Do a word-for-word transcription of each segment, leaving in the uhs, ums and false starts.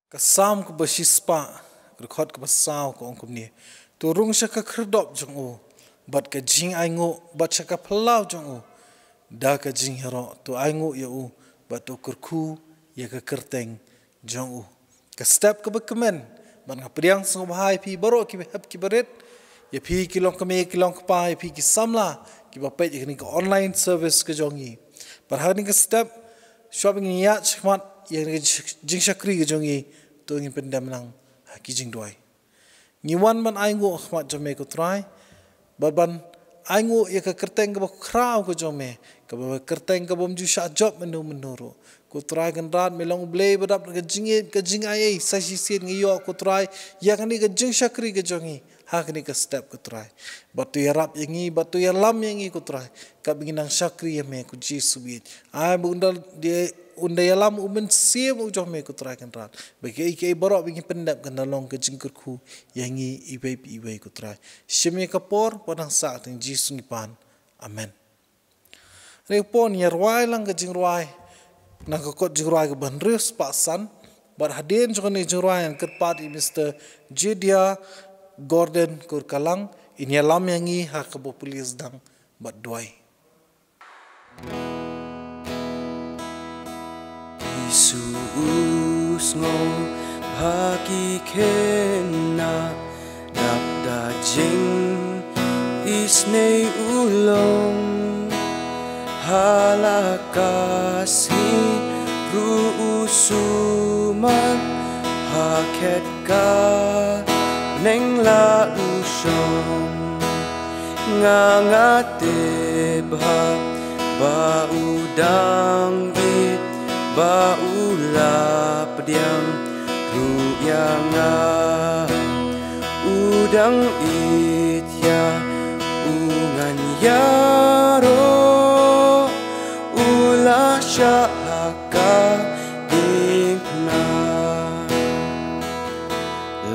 Ka Salm kaba shispah, ka dkhot kaba saw ka ong kumne: To rung sha ka khyrdop jong u bad ka jingainguh, bad sha ka phyllaw jong u da ka jingïaroh. To ainguh ïa u bad to kyrkhu ïa ka kyrteng jong u. Ka step kaba kmen, bad nga pdiang sngewbha ïa phi baroh kiba hep kiba rit, ïa phi ki long kmie ki long kpa, ïa phi ki samla kiba peit ïa kane ka online service ka jong ngi. Bad ha kane ka step, shuwa ba ngin ïaid shakhmat ïa kane ka jingshakri ka jong ngi, to ngin pyndem lang ha ki jingduwai. Ngi wan ban ainguh ha khmat jong me ko Trai, bad ban ainguh ïa ka kyrteng kaba khraw ka jong me, kaba kyrteng kabym ju shah jop mynno mynno ruh. Ko Trai Kynrad, me long U Blei ba dap ka jingïeit, ka jingaiei. Sa shisien ngi ïoh ko Trai ïa kane ka jingshakri ka jong ngi ha kane ka step ko Trai. Bad to ïarap ïa ngi, bad to ïalam ïa ngi ko Trai, katba ngi nang shakri ïa me ko Jisu baieit. Ai ba un da, un da ïalam U Mynsiem u jong me ko Trai Kynrad, ba kiei kiei baroh ba ngi pyndep kan da long ka jingkyrkhu ïa ngi iwei pa iwei ko Trai. Shim ïa ka por, bad nang sah ha ka kyrteng Jisu ngi pan. Amen. Kane ka por ngin ïa rwai lang ka jingrwai na ka kot jingrwai kaba hynriew spah san. Bad hadien jong kane ka jingrwai ngan kyrpad ïa Mister Judea Gordon Kurkalang, in ïalam ïa ngi ha kaba pule sdang bad duwai. Jisu u sngewbha ki khynnah, dap da jingisynei u long. Ha la ka sngi ruh u sumar, ha khet ka bneng la u shong. Nga nga tip bha ba u dang ïeit, ba u la pdiang ruh ïa nga. U dang ïeit ïa u ngan ïaroh, u la shah ha ka diengphna.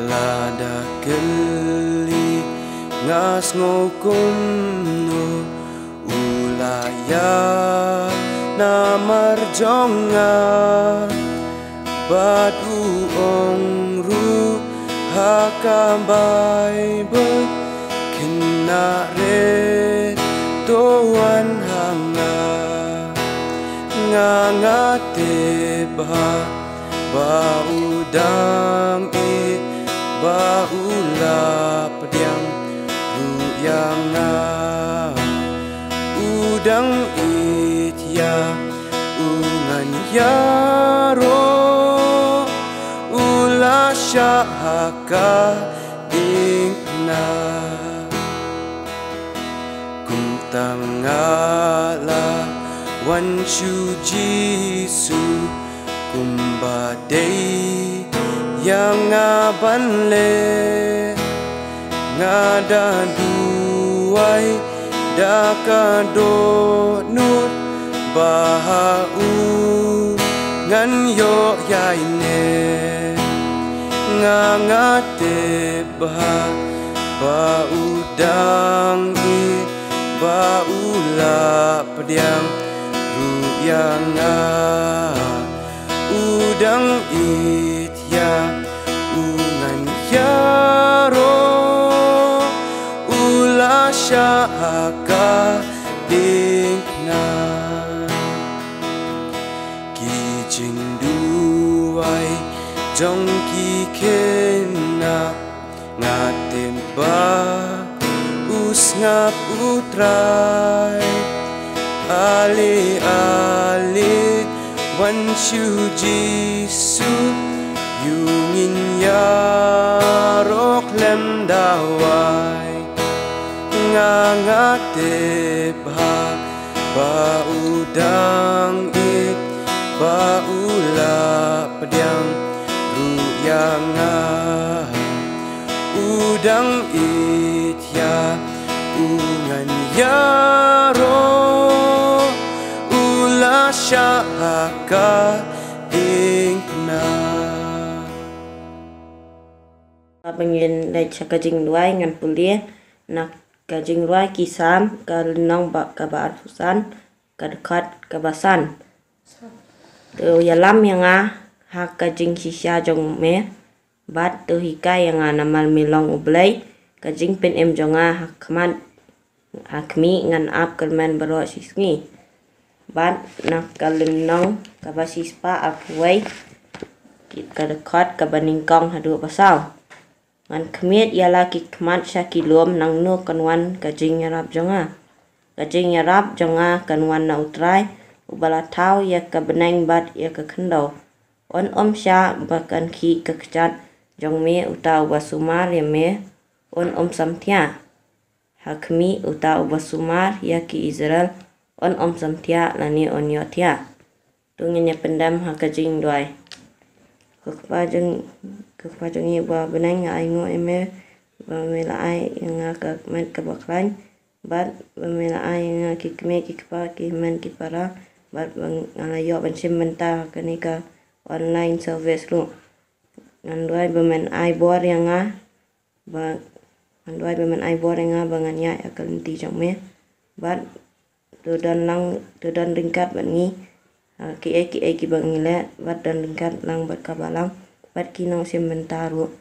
Lada kylli nga sngew kumno, u la ïaid namar jong nga. Bad u ong ruh ha ka Baibl, khynnah rit to wan ha nga. Nga nga tip bha ba u dang ïeit, ba u la pdiang ruh ïa nga. U dang ïeit ïa u ngan ïaroh, u la shah ha ka diengphna. Kumta nga la wan sha u Jisu, kumba dei ïa nga ban leh. Nga da duwai da ka dohnud, ba ha u ngan ïoh ïaineh. Nga nga tip bha ba u dang ïeit, ba u la pdiang ruh ïa nga. U dang ïeit ïa u ngan ïaroh, u la shah ha ka diengphna. Ki jingduwai jong ki khynnah, nga tip ba u sngap u Trai. Ale ale, wan sha u Jisu, ïa u ngin ïaroh khlem da wai. Nga nga tip bha ba u dang ïeit, ba u la pdiang ruh ïa nga. U dang ïeit ïa u ngan ïaroh, u la shah ha ka diengphna. Ba ngin leit sha ka jingduwai, ngan pule na ka jingrwai Ki Salm, ka lynnong ba, kaba arphew san, ka dkhot kaba san. To ïalam ïa nga ha ka jingshisha jong me, bad to hikai ïa nga namar me long U Blei, ka jingpynim jong nga ha khmat, ha khmih ngan ap kyrmen baroh shi sngi. Bad na ka lynnong kaba shispah arphew wei, ka dkhot kaba nyngkong haduh ba saw. Ngan khmih ïa la ki khmat sha ki lum, nangno kan wan ka jingïarap jong nga? Ka jingïarap jong nga kan wan na U Trai, uba la thaw ïa ka bneng bad ïa ka khyndew. Un ym shah ba kan khih ka kjat jong me uta uba sumar ïa me, un ym samthiah. Ha khmih uta uba sumar ïa ki Israel, un ym samthiah lane un ïohthiah. To ngin ïa pyndem ha ka jingduwai. Ko Kpa jong, ko Kpa jong ngi ba bneng, nga ainguh ïa me ba me la ai ïa nga ka met kaba khlaiñ, bad ba me la ai ïa nga ki kmie ki kpa, ki hynmen ki para, bad ba nga la ïoh ban shim bynta ha kane ka online service ruh. Ngan duwai ba men ai bor ïa nga, ba ngan duwai ba men ai bor ïa nga ba ngan ïaid ha ka lynti jong me. Bad to don lang, to don ryngkat bad ngi, ah, kiei kiei kiba ngi leh, bad don ryngkat lang bad ka balang, bad ki nongshim bynta ruh,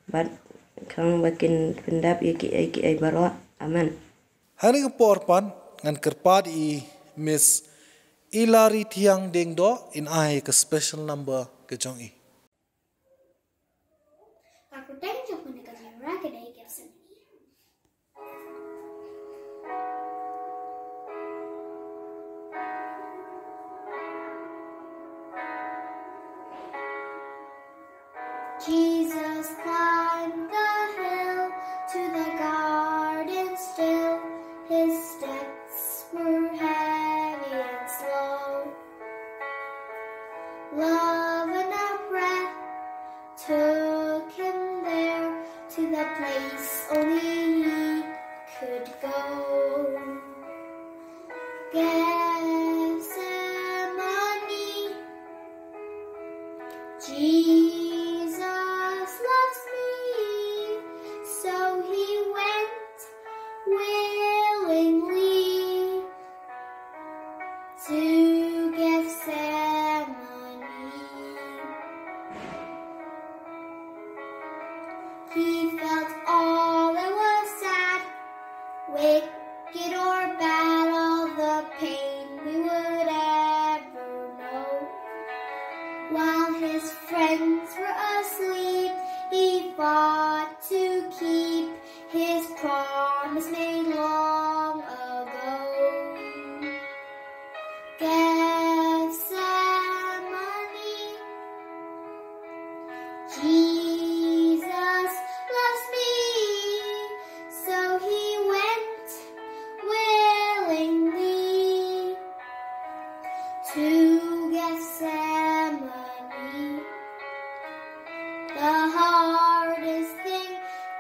bad khnang ba kin pyndep ïa kiei kiei baroh. Amen. Ha kane ka por pat ngan kyrpad ïa i Miss Ilari Thiang Diengdoh in ai ka special number ka jong i. Ka kyrteng jong kane ka jingrwai ka dei Gethsemane. Jesus climbed the hill to the garden still. His steps were heavy and slow. Love and a breath took him there to the place only he could go. Gethsemane. Jesus loves me, so he went willingly to Gethsemane. He felt all that was sad, wicked or bad, all the pain we would ever know. While his friends were asleep, he fought to keep his promise made long ago. Gethsemane. Jesus loves me, so he went willingly to Gethsemane. The hardest thing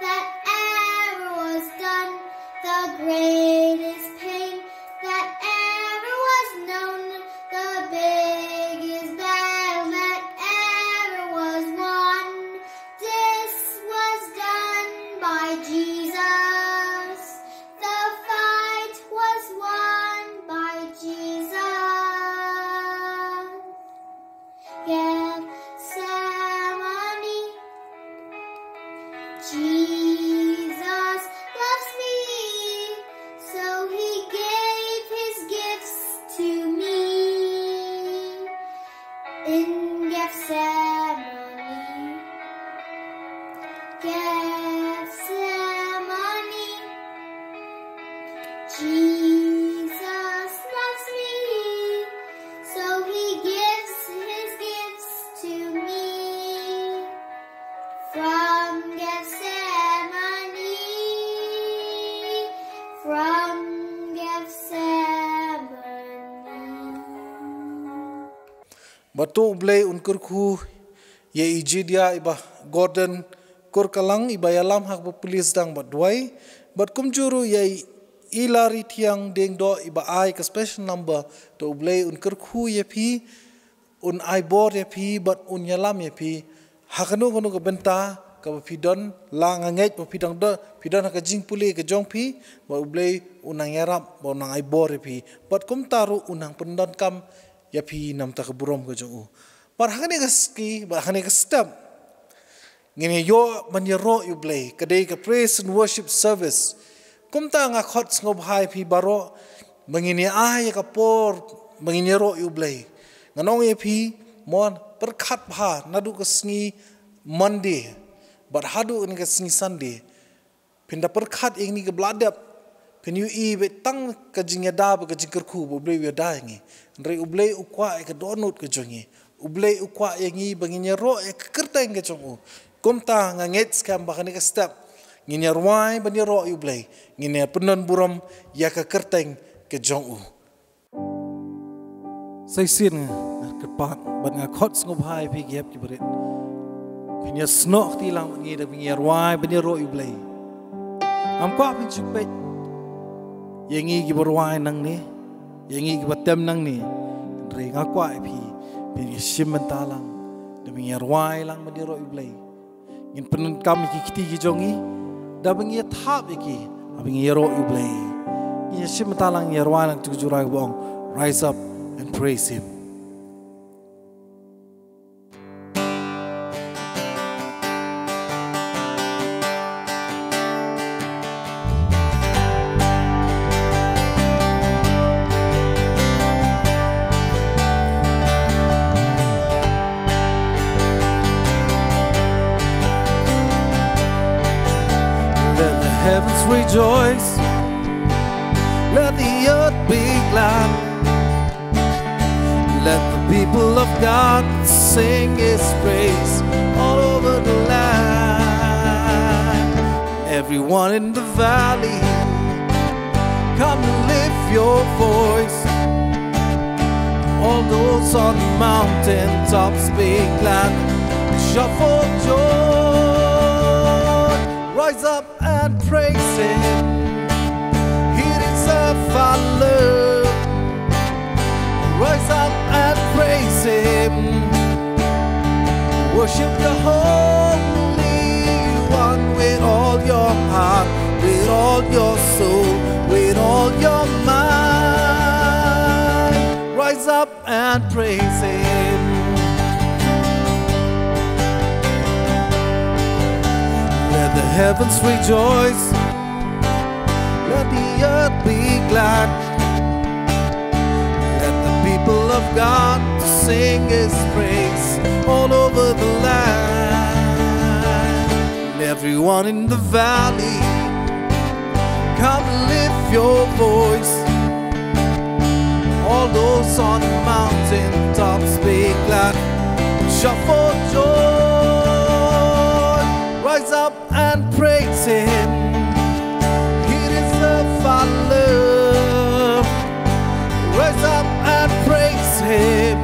that ever was done, the greatest pain that ever was known, the biggest battle that ever was won. This was done by Jesus. The fight was won by Jesus. Gethsemane. Jesus loves me, so he gave his gifts to me. In Gethsemane, Gethsemane, Jesus loves me, so he gives his gifts to me. From Gethsemane, from Gethsemane. Bad to U Blei un kyrkhu ïa i Judea iba Gordon Kurkalang iba ïalam ha kaba pule sdang bad duwai. Bad kumjuh ruh ïa i Ilari Thiang Diengdoh iba ai ka special number. To U Blei un kyrkhu ïa phi, un ai bor ïa phi bad un ïalam ïa phi ha kano kano ka bynta kaba phi don. La nga ngeit ba phi dang don, phi don ha ka jingpule ka jong phi, bad U Blei un nang ïarap bad un nang ai bor ïa phi. Bad kumta ruh un nang pyndonkam ïa phi namar ka burom ka jong u. Bad ha kane ka sngi, bad ha kane ka step, ngin ïoh ban ïaroh ïa U Blei, ka dei ka praise and worship service. Kumta nga khot sngewbha ïa phi baroh, ba ngin ïa ai ïa ka por, ba ngin ïaroh ïa U Blei. Ngan ong ïa phi, mon, pyrkhat bha, naduh ka sngi Monday, bad haduh kane ka sngi Sunday. Phin da pyrkhat ïa ngi ka ba la dep. Phin ïohi beit tang ka jingïada bad ka jingkyrkhu ba U Blei u ïada ïa ngi. Hynrei U Blei u kwah ïa ka dohnud ka jong ngi. U Blei u kwah ïa ngi ba ngin ïaroh ïa ka kyrteng ka jong u. Kumta nga ngeit skhem ba ha kane ka step ngin ïa rwai ban ïaroh ïa U Blei. Ngin ïa pyndon burom ïa ka kyrteng ka jong u. Sa shisien nga kyrpad bad nga khot sngewbha ïa phi ki hep ki barit. Phin ïa snoh kti lang bad ngi da phin ïa rwai ban ïaroh ïa U Blei. Ngam kwah phin shu peit ïa ngi ki ba rwai nangne, ïa ngi ki ba tem nangne. Hynrei nga kwah ïa phi, phin ïa shim bynta lang da phin ïa rwai lang ban ïaroh ïa U Blei. Ngin pyndonkam ïa ki kti ki jong ngi da ba ngin ïa thap ïa ki, da ba ngin ïaroh ïa U Blei. Ngin ïa shim bynta lang, ngin ïa rwai lang tu jurang ba ong, Rise up and praise him. Let the heavens rejoice, let the earth be glad. Let the people of God sing his praise all over the land. Everyone in the valley, come and lift your voice. All those on the mountain tops, be glad, shout for joy. Rise up and praise him. He deserves our love. Rise up and praise him. Worship the Holy One with all your heart, with all your soul, with all your mind. Rise up and praise him. Let the heavens rejoice, let the earth be glad. Let the people of God sing his praise all over the land. Everyone in the valley, come lift your voice. All those on the mountain tops, be glad, shout for joy. Rise up and praise him. He deserves our love. Rise up and praise him.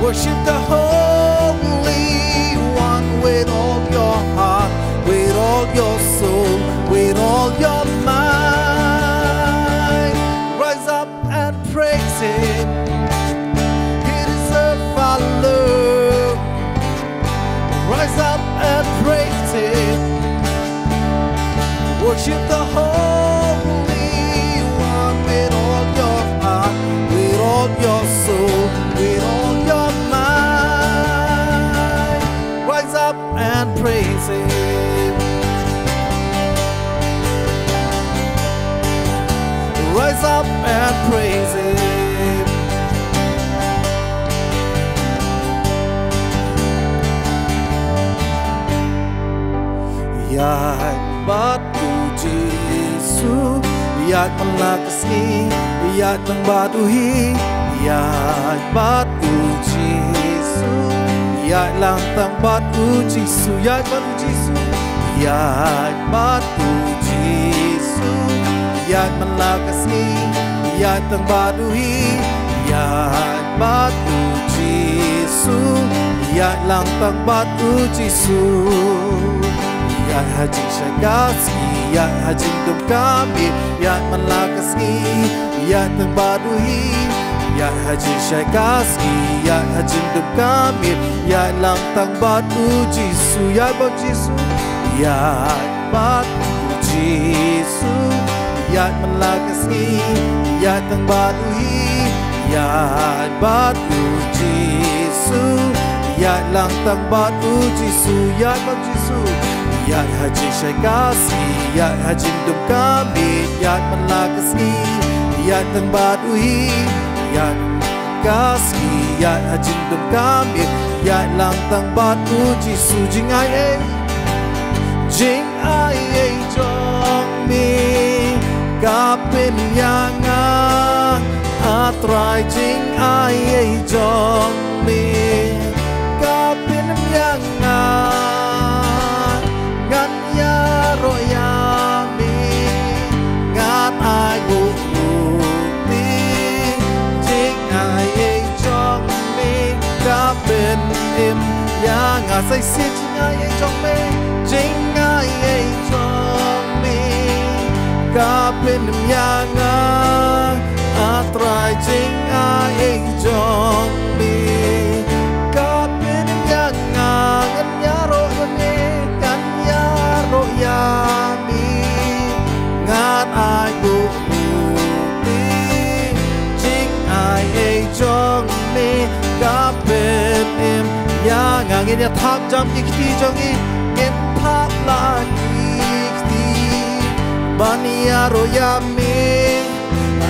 Worship the Holy One with all your heart, with all your soul, with all your mind. Rise up and praise him. He deserves our love. Rise up and praise him. Worship the Holy One with all your heart, with all your soul, with all your mind. Rise up and praise him. Rise up and praise him. Ïaid bad u Jisu, ïaid man la ka sngi, ïaid tang bad u hi. Ïaid bad u Jisu, ïaid lang tang bad u Jisu, ïaid bad u Jisu. Ïaid bad u Jisu, ïaid man la ka sngi, ïaid tang bad u hi. Ïaid bad u Jisu, ïaid lang tang bad u Jisu. Ïaid ha jingshai ka sngi, ïaid ha jingdum ka miet, ïaid man la ka sngi, ïaid tang bad u hi. Ïaid ha jingshai ka sngi, ïaid ha jingdum ka miet, ïaid lang tang bad u Jisu. Ïaid bad u Jisu, ïaid bad u Jisu. Ïaid man la ka sngi, ïaid tang bad u hi. Ïaid bad u Jisu, ïaid lang tang bad u Jisu, ïaid bad u Jisu. Ïaid ha jingshai ka sngi, ïaid ha jingdum ka miet, ïaid man la ka sngi, ïaid tang bad u hi, ïaid ka sngi, ïaid ha jingdum ka miet, ïaid lang tang bad u Jisu. Jingai ei, jingai ei jong me ka pynïa nga, A Trai, jingai ei jong me ka pynïa nga, ngan ïaroh ïa me, ngan ai buh ruh me, jingai ei jong me ka pynim ïa nga. Sa shisien, jingai ei jong me, jingai ei jong me ka pynim ïa nga, A Trai, jingai ei jong me ka pynim ïa nga, ngan ïaroh ïa me, ngan ïaroh ïa me, ngan ai buh ruh me, jingai ei jong me ka pynim ïa nga. Ngin ïa thap jam ki kti jong ngi, ngin thap la ki kti ban ïaroh ïa me,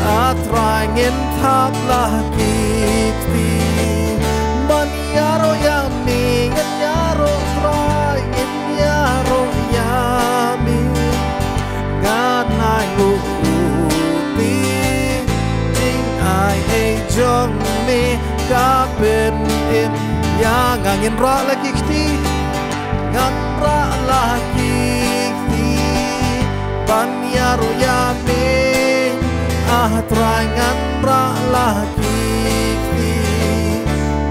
A Trai, ngin thap la ki kti ban ïaroh ïa me, ngan ïaroh Trai, ngin ïaroh ïa me, ngan ai buh ruh me, jingai ei jong me ka pynim ïa nga. Ngin rah la ki kti, ngan rah la ki kti ban ïaroh ïa me, A Trai, ngan rah la ki kti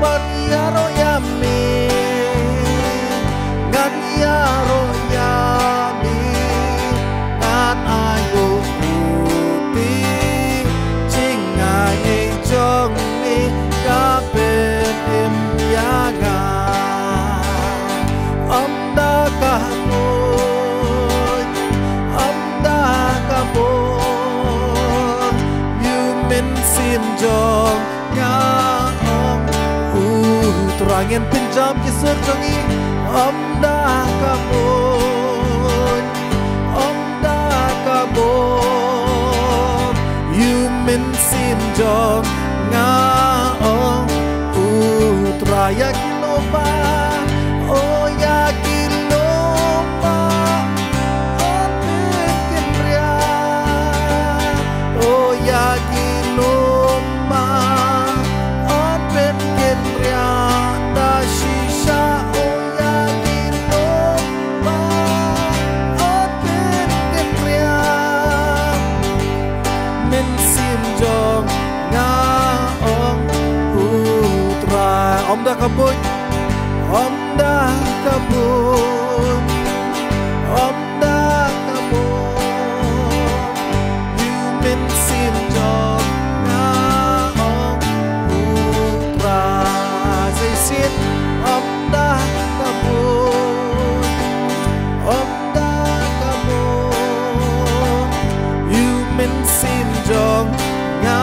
ban ïaroh ïa me, ngan ïaroh ïa me, ngan ai buh ruh me, jingai ei jong me ka pynim ïa nga. Ym da ka bun, ym da ka bun, ïa u mynsiem jong nga, ong u Trai. Ngin pynjam ki sur jong ngi. Ym da ka bun, ym da ka bun, ïa u mynsiem jong nga, ong u Trai. Ïa ki lum ba, o ïa ki lum ba, yn pynkynriah, o ïa ki lum ba, yn pynkynriah da shisha, o ïa ki lum ba, yn pynkynriah. Mynsiem jong nga, ong u Trai. Ym da ka bun, ym da ka bun, ym da ka bun, ïa u mynsiem jong nga, ong u Trai. Sa shisien, ym da ka bun, ym da ka bun, ïa u mynsiem jong nga,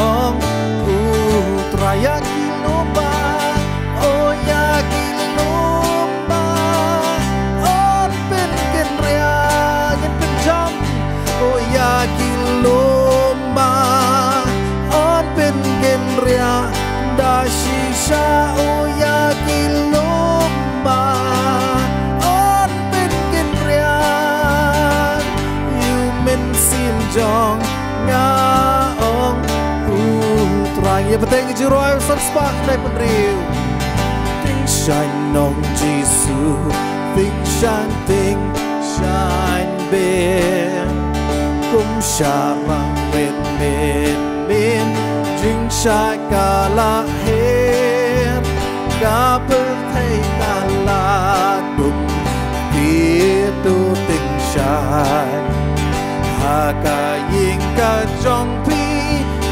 ong u Trai. Ïa ki lum ba, o ïa ki lum ba, yn pynkynriah. Ngin pynjam. O ïa ki lum ba, yn pynkynriah da shisha, o ïa ki lum ba, yn pynkynriah. Ïa u mynsiem jong nga, ong u Trai. Ïa bteng jingrwai san spah, khyndai phew hynriew. Tyngshaiñ nong Jisu, tyngshaiñ, tyngshaiñ bha, kum sharang rit mynmin, jingshai ka la her, ka pyrthei ka la dum, kito tyngshaiñ ha ka ïing ka jong phi.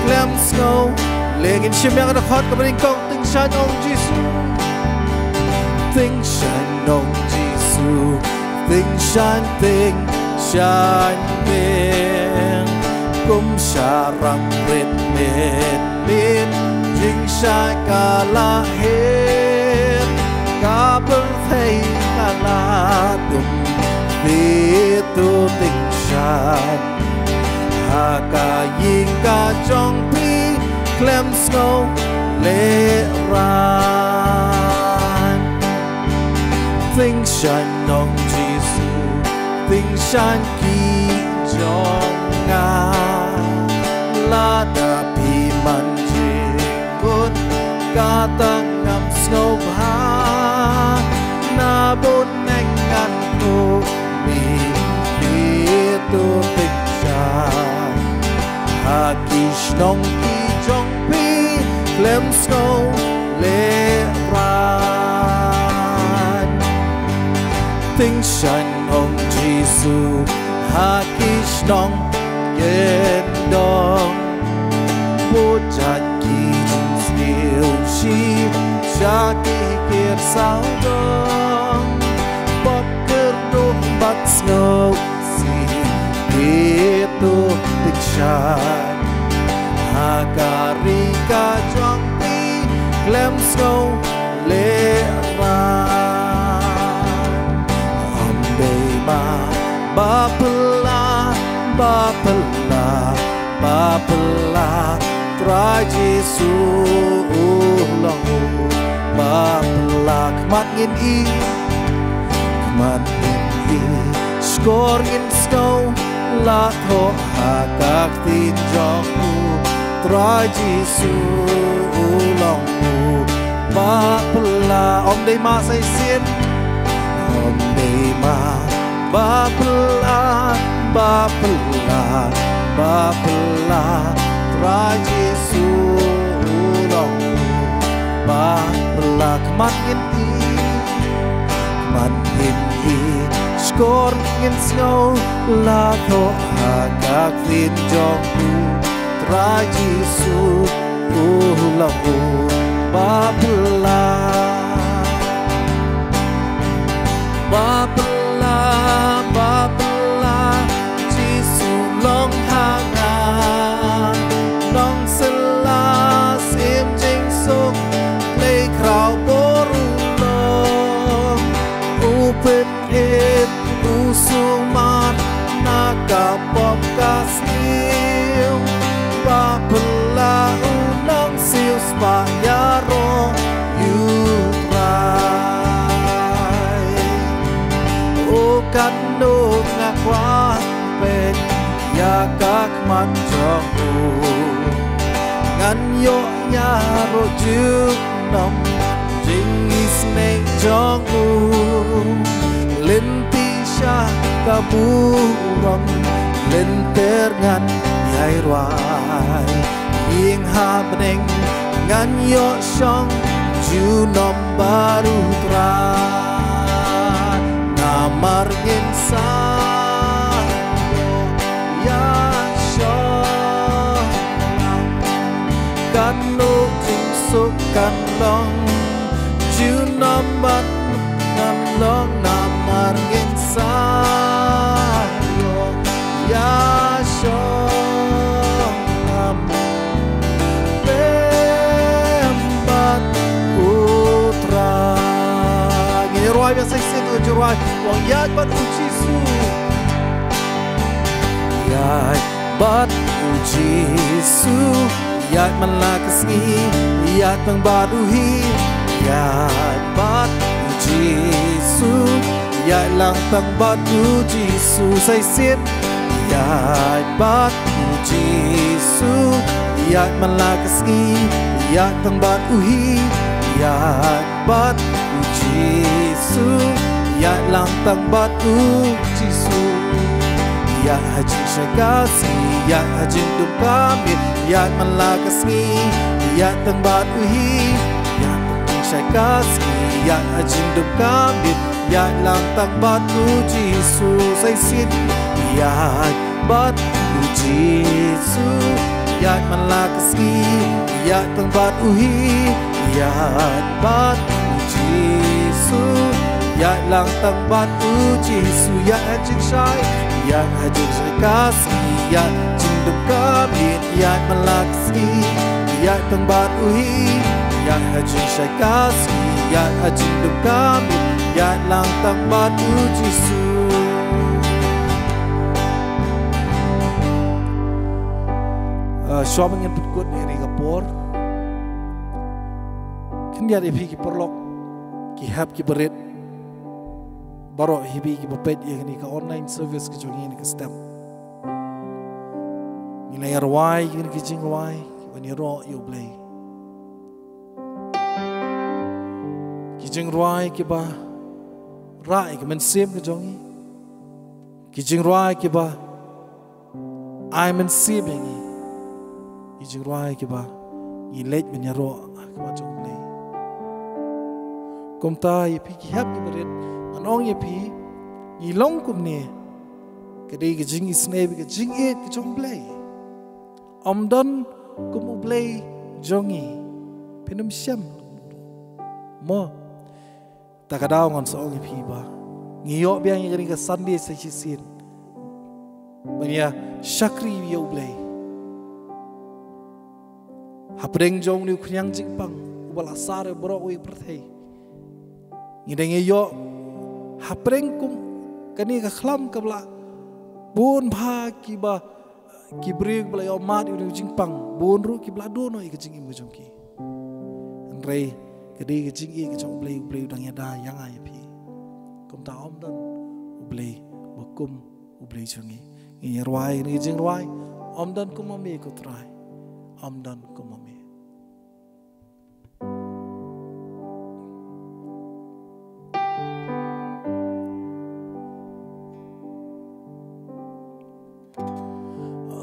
Khlem sngew, leh ngin shim ïa ka dkhot kaba nyngkong. Tyngshaiñ ong Jisu, tyngshaiñ ong Jisu, tyngshaiñ, tyngshaiñ bha, kum sharang rit mynmin, Pynjingshai ka la her, ka pyrthei ka la dum, phi to tyngshaiñ. Ha ka ïing ka jong phi, khlem sngew lehraiñ. Tyngshaiñ ong Jisu, tyngshaiñ ki jong nga. Lada phi man jingmut, kata ngam sngewbha. Na bun neng ngan kyrpad, phi to tyngshaiñ. Ha ki shnong ki jong phi, khlem sngew lehraiñ. Tyngshaiñ ong Jisu, ha ki shnong kyndong. Bun jait ki jingsngewsih, sha ki kyrsaw dong. Pop kyrduh bad sngewsih, phi to tyngshaiñ. Ha ka ri ka jong phi, khlem sngew lehraiñ. Ym dei ma ba phylla, ba phylla, ba phylla, Trai Jisu u long u ba phylla. Khmat ngin ïohi, khmat ngin ïohi, shkor ngin sngew, la thoh ha ka ktien jong u. Trai Jisu u long u ba phylla. Ym dei ma sa shisien, ym dei ma ba phylla, ba phylla, ba phylla, Trai Jisu u long u ba phylla. Khmat ngin ïohi, khmat ngin ïohi, shkor ngin sngew, la thoh ha ka ktien jong u. Trai Jisu u long u ba phylla. Ba phylla, ba phylla, Jisu long ha nga. Nong sla sim jingsuk, Blei khraw bor u long. U pynhit u sumar na ka pop ka sniew. Ba phylla u nang siewspah ïaroh ïa u Trai. O katno nga kwah peit ïa ka khmat jong u. Ngan ïoh ïaroh junom jingisynei jong u. Lynti sha ka burom, lynter ngan ïai rwai. Ïing ha bneng ngan ïoh shong junom bad u Trai. Namar ngin sa ïoh ïa shong katno jingsuk kan long. Junom bad ngan long namar ngin sa ïoh ïa shong lam lem bad u Trai. Ngin rwai biang sa shisien, to ju rwai. Wan ïaid bad u Jisu. Ïaid bad u Jisu, ïaid man la ka sngi, ïaid tang bad u hi. Ïaid bad u Jisu, ïaid lang tang bad u Jisu. Sa shisien, ïaid bad u Jisu, ïaid man la ka sngi, ïaid tang bad u hi. Ïaid bad u Jisu, ïaid lang tang bad u Jisu. Ïaid ha jingshai ka sngi, ïaid ha jingdum ka miet, ïaid man la ka sngi, ïaid tang bad u hi. Ïaid ha jingshai ka sngi, ïaid ha jingdum ka miet, ïaid lang tang bad u Jisu. Sa shisien, ïaid bad u Jisu, ïaid man la ka sngi, ïaid tang bad u hi. Ïaid bad u Jisu, ïaid lang tang bad u Jisu. Ïaid ha jingshai, ïaid ha jingshai ka sngi, ïaid jingdum ka miet, ïaid man la ka sngi, Ïaid tang bad u hi, ïaid ha jingshai ka sngi, ïaid ha jingdum ka miet, ïaid lang tang bad u Jisu. Ah, shuwa ba ngin pynkut ïa kane ka por, khyndiat ïa phi ki paralok, ki hep ki barit baroh, ïa phi kiba peit ïa kane ka online service ka jong ngi ha kane ka step. Ngi la ïa rwai ïa kine ki jingrwai kiban ïaroh ïa U Blei. Ki jingrwai kiba rah ïa ka mynsiem ka jong ngi. Ki jingrwai kiba ai mynsiem ïa ngi. Ki jingrwai kiba ngi leit ban ïaroh ha khmat jong U Blei. Kumta ïa phi ki hep ki barit, ngan ong ïa phi, ngi long kumne, ka dei ka jingisynei bad ka jingïeit ka jong U Blei. Ym don kum U Blei jong ngi. Phin ym shem. Mo. Ta ka daw ngan sa ong ïa phi ba ngi ïoh biang ïa kane ka Sunday sa shisien ban ïa shakri ïa U Blei. Hapdeng jong une u khñiang jingpang uba la sar ïa baroh kawei ka pyrthei, ngi dang ïa ïoh hapdeng kum kane ka khlam kaba la bun bha kiba, ki briew kiba la ïoh mad ïa une u jingpang, bun ruh kiba la duh noh ïa ka jingim ka jong ki. Hynrei ka dei ka jingïeit ka jong U Blei, U Blei u dang ïada ïa nga ïa phi. Kumta ym don U Blei ba kum U Blei jong ngi. Ngi ïa rwai ïa kane ka jingrwai, Ym don kum ma me ko Trai. Ym don kum ma me.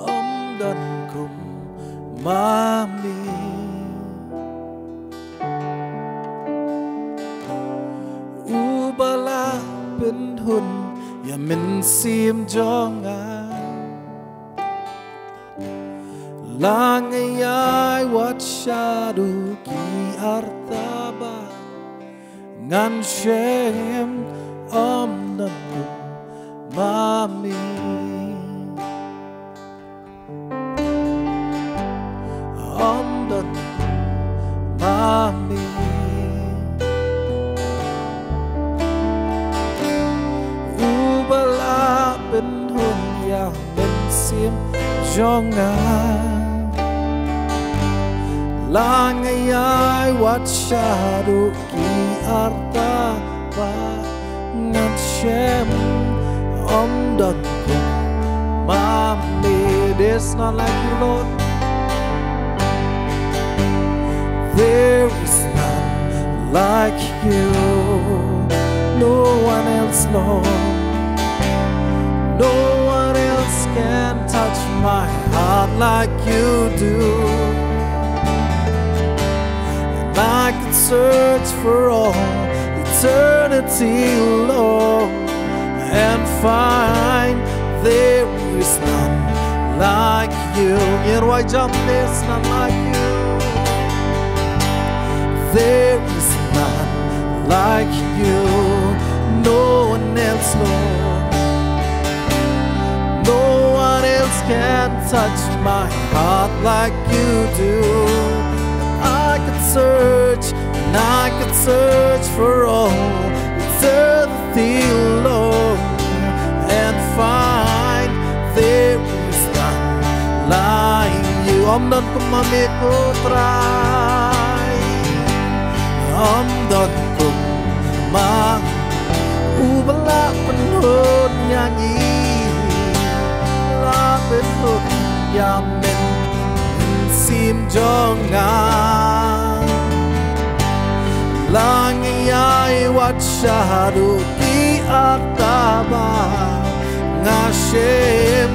Ym don kum ma me, uba la pynhun ïa mynsiem jong nga. Lane ïa wat shaduh ki arta ba ngan shem, ym don kum ma me. Ym don kum ma me, uba la pynhun ïa mynsiem jong nga. Lane ïa wat shaduh ki arta ba ngan shem, ym don kum ma me. There's none like you, Lord. There is none like you. No one else, Lord. No one else can touch my heart like you do. And I could search for all eternity long and find there is none like you. Ngi ïa rwai jam, there's none like you. There is none like you. No one else, Lord. No one else can touch my heart like you do. I could search and I could search for all eternity long and find there is none like you. Ym don kum ma me ko Trai. Ym don kum ma, uba la pynhun ïa ngi, la pynhun ïa mynsiem jong nga. Lane ïa wat shaduh ki arta ba ngan shem,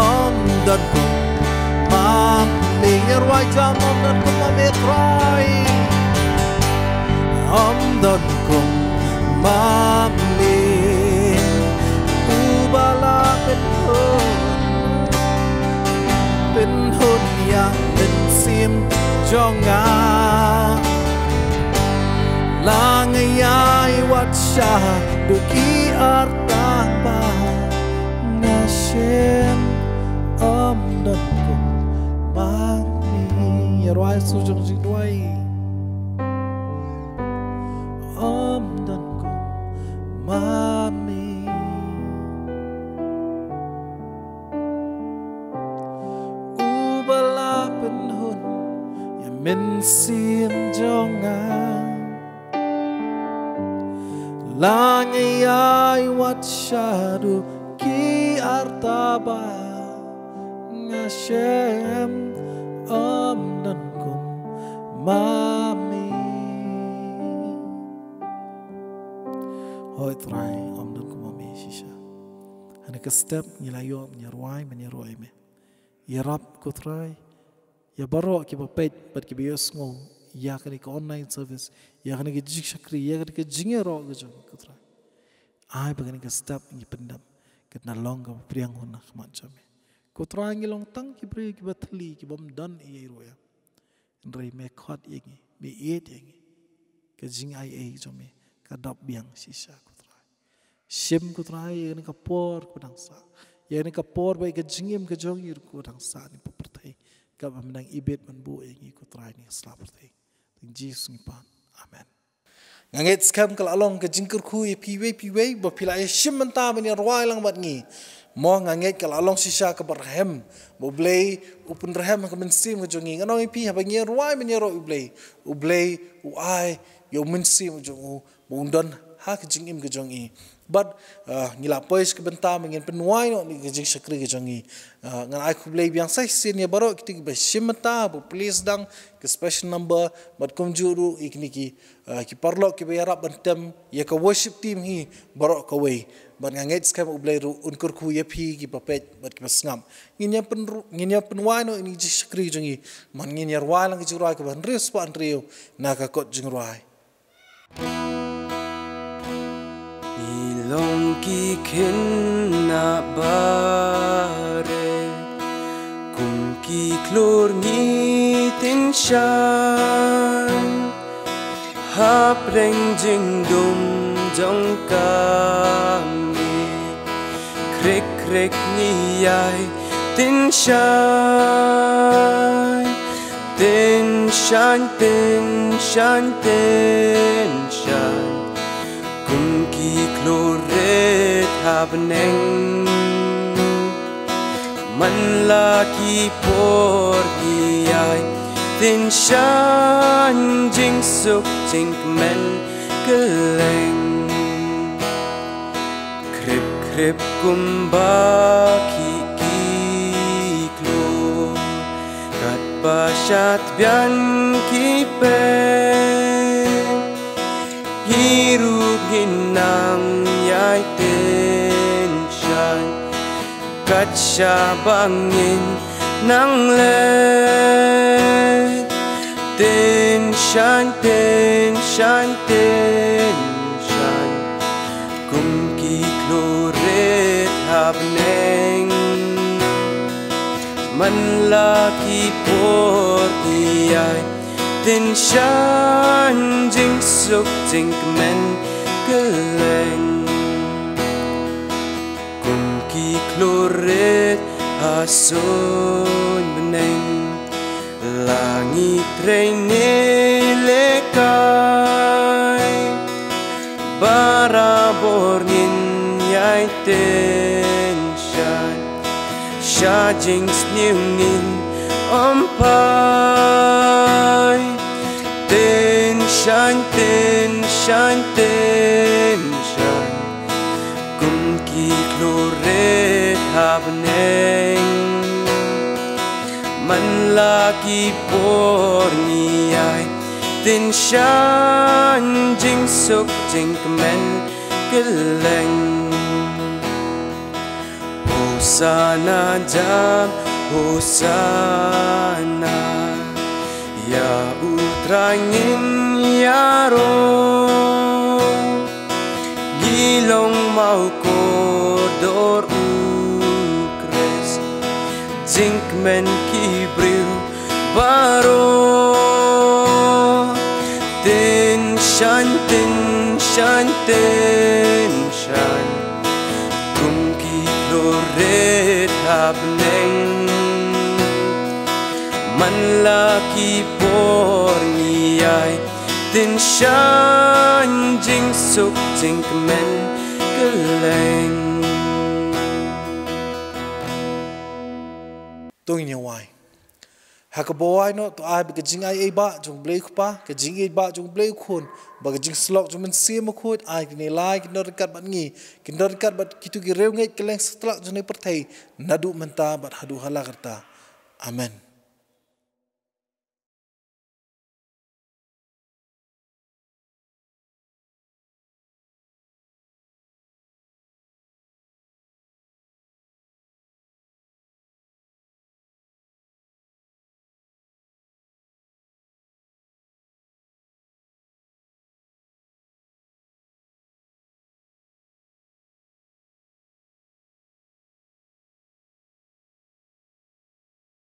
ym don kum ma me. Ngi ïa rwai jam, ym don kum ma me Trai. Ym don kum ma me, uba la pynhun, pynhun ïa mynsiem jong nga. Lane ïa wat shaduh ki arta ba ngan shem, ym don kum ma me. Rwai sur jong jingduwai. Ym don kum ma me. Uba la pynhun ïa mynsiem jong nga. La ngi ai wat shaduh ki arta ba nga shem, ym don kum ma me. Hooid Trai, ym don kum ma me shisha. Hane ka step ngi la ïoh, ngi rwai, men ïa rwai me. Ïarap ko Trai ïa baroh kiba peit bad kiba ïohsngew ïa kane ka online service, ïa kane ka jingshakri, ïa kane ka jingïaroh ka jong ngi ko Trai. Ai ba kane ka step ngi pyndep kat na long kaba pdiang hun na khmat jong me. Ko Trai, ngi long tang ki briew kiba thylli, kibym don ei ei ruh ïa. Hynrei me khot ïa ngi, me ïeit ïa ngi. Ka jingai ei jong me ka dap biang shisha ko Trai. Shim ko Trai ïa kane ka por kaba dang sah, ïa kane ka por ba ïa ka jingim ka jong ngi ruh kaba dang sah na pyrthei, kaba me dang ibit ban buh ïa ngi ko Trai na ka sla pyrthei. Tang Jisu ngi pan. Amen. Nga ngeit skhem ka la long ka jingkyrkhu ïa phi iwei pa iwei ba phi la ïa shim bynta ban ïa rwai lang bad ngi. Mo, nga ngeit ka la long shisha kaba rhem ba U Blei u pynrhem ha ka mynsiem ka jong ngi. Nga ong ïa phi, haba ngi ïa rwai ban ïaroh U Blei, U Blei u ai ïa u mynsiem u jong u ba un don ha ka jingim ka jong ngi. Bad, ah, ngi la poi sha ka bynta ba ngin pynwai noh ïa ka jingshakri ka jong ngi. Ah, ngan ai khublei biang sa shisien ïa baroh kito kiba shim bynta, ba plie sdang ka special number, bad kumjuh ruh ïa kine ki, ah, ki paralok kiba ïarap ban tem ïa ka worship team hi baroh kawei. Bad nga ngeit skhem U Blei ruh un kyrkhu ïa phi kiba peit bad kiba sngap. Ngin ïa pyn-, ngin ïa pynwai noh ïa kane ka jingshakri jong ngi. Bad ngin ïa rwai lang ka jingrwai kaba hynriew spah hynriew na ka kot jingrwai. Ngi long ki khynnah barit, kum ki khlur ngi tyngshaiñ. Hapdeng jingdum jong ka miet, khrik khrik ngi ïai tyngshaiñ. Tyngshaiñ, tyngshaiñ, tyngshaiñ, kum ki khlur rit ha bneng. Man la ki por ngi ïai tyngshaiñ, jingsuk jingkmen kylleng. Khrip khrip kumba ki, ki khlur, katba shat biang ki peit. Ngi ruh ngin nang ïai tyngshaiñ, kat shaba ngin nang leit. Tyngshaiñ, tyngshaiñ, tyngshaiñ, kum ki khlur rit ha bneng. Man la ki por ngi ïai tyngshaiñ, jingsuk jingkmen kylleng. Kum ki khlur rit ha suiñ bneng, la ngi trei ne lehkai, barabor ngin ïai tyngshaiñ. Sha jingsniew ngin ym phai. Tyngshaiñ, tyngshaiñ, tyngshaiñ, kum ki khlur rit ha bneng. Man la ki por ngi ïai tyngshaiñ, jingsuk jingkmen kylleng. Hosana jan, Hosana, ïa U Trai ngin ïaroh. Ngi long ma u kordor U Khrist, jingkmen ki briew baroh. Tyngshaiñ, tyngshaiñ, tyngshaiñ, kum ki khlur rit ha bneng. An la ki por ngi ai, tin shan jingsuk jingkmen kylleng. To ngin ïa wai. Ha kaba wai noh, to ai ba ka jingaiei ba jong U Blei U Kpa, ka jingïeit ba jong U Blei U Khun, bad ka jingsyllok jong U Mynsiem Bakhuid, ai kine lai kin don ryngkat bad ngi, kin don ryngkat bad kito ki riewngeit kylleng satlak jong kane ka pyrthei, naduh mynta bad haduh hala karta. Amen.